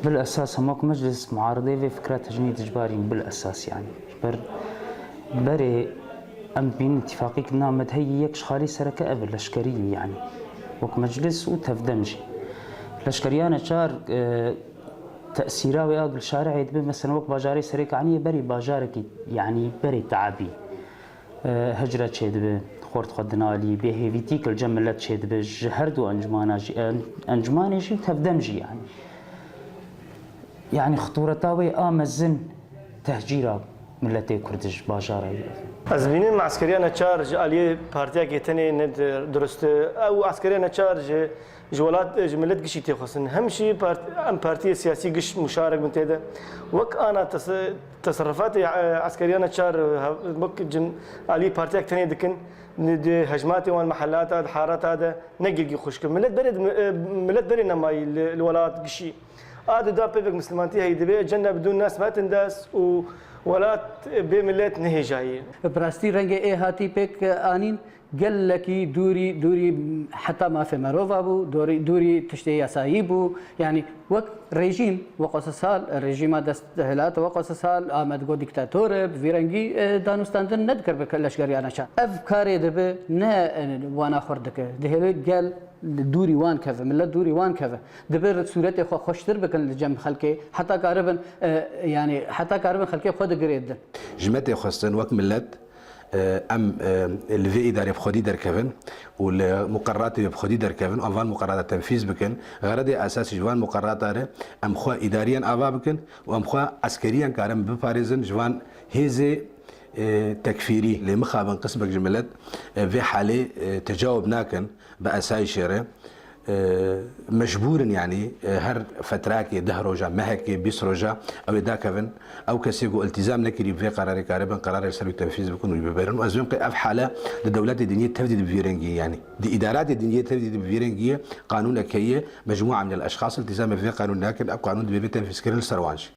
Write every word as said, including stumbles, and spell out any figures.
Bil esas em wek meclis muaridê vê fikra tecnîd icbarî bil esas, yanî ji ber berê em dibînin îtîfaqîk name heyî yek ji xalî sereke ev leşkerî ye, yanî wek meclis û tevdem jî. Leşkeriya neçar, e, tesîra wê a gil şarihê dibe, mesela wek bajarê Serêkaniyê berî bajarekî, yanî berê teabî, e, hicre çêdibe, xort xwe dinalî, bêhêvîtîk li cem milet çêdibe, ji her du encumana jî, en-, encumane jî û tevdem jî, yanî. Yanî xitûreta wê a mezin tehcîra miletê Kurd ji bajarê. Ez dibînim eskeriya neçar ji aliyê partiyekê tenê ne di-, dirust e. Ew eskeriya neçar ji, ji welat, ji milet gişî tê xwestin. Hem jî part-, em partiyê siyasî giş muşarek bin tê de. Wek ana tes-, teserrefatê, e, eskeriya neçar, e, hev-, wek cin-, aliyê partiyek tenê dikin, di, di hejmatê wan, mehelata, di harata de ne girgî xweş kir. Milet berê, e, milet berê nemayî li, li welat gişî. A di da pevek mislimantî heyî dibe, cenne bidûn nas metin dest û welat bê milet nehêjayî. Bi rastî rengê ê hatî pêk anîn gelekî dûrî, dûrî heta mafê merova bû, dûrî, dûrî tiştê yasayî bû. Yanî wek rejîm, wek sal, rejîma desthilat wek sal, Ahmet got dîktator e, bi vî rengî, e, danûstandin nedikir bi leşkeriya neçar. Ev karê dibe ne, e, wana xurt dike. Dihêle gel li dûrî wan keve, milet dûrî wan keve. Dibe sûretê xwe xweştir bikin li cem xelkê, heta karibin, e, yanî heta karibin xelkê xwe digirêdin. Ji me tê xwestin wek milet, e, em, e, li vê îdarê bi xwedî derkevin û li muqerratê wê bi xwedî derkevin û em van muqerrata tenfîz bikin. Xeredê esasî ji van muqerrata re em xwe îdariyan ava bikin û em xwe eskeriyan karin biparêzin ji van hêzê, e, tekfîrî. Lê mixabin qismek ji milet, e, vê halê, e, tecawub nakin. Bi esayîşê re, e, mecbûr in, yanî, e, her fetrakê, deh roja, mehekê, bîst roja ew ê dakevin. Ew kesê ku iltîzam nekirî bi vê qerarê karibin qerarê li ser wî tenfîz bikin û wî biberin. Û ez dibêm qey ev hale di dewletê dinyê tevdî di bi vî rengî, yanî di îdaratê dinyê tevdî di bi vî rengî ye, qanûnek heye, mecmûa min el eşxas iltîzamê bi vê qanûn nakin, ev qanûn divê bê tenfîzkirin li ser wan jî.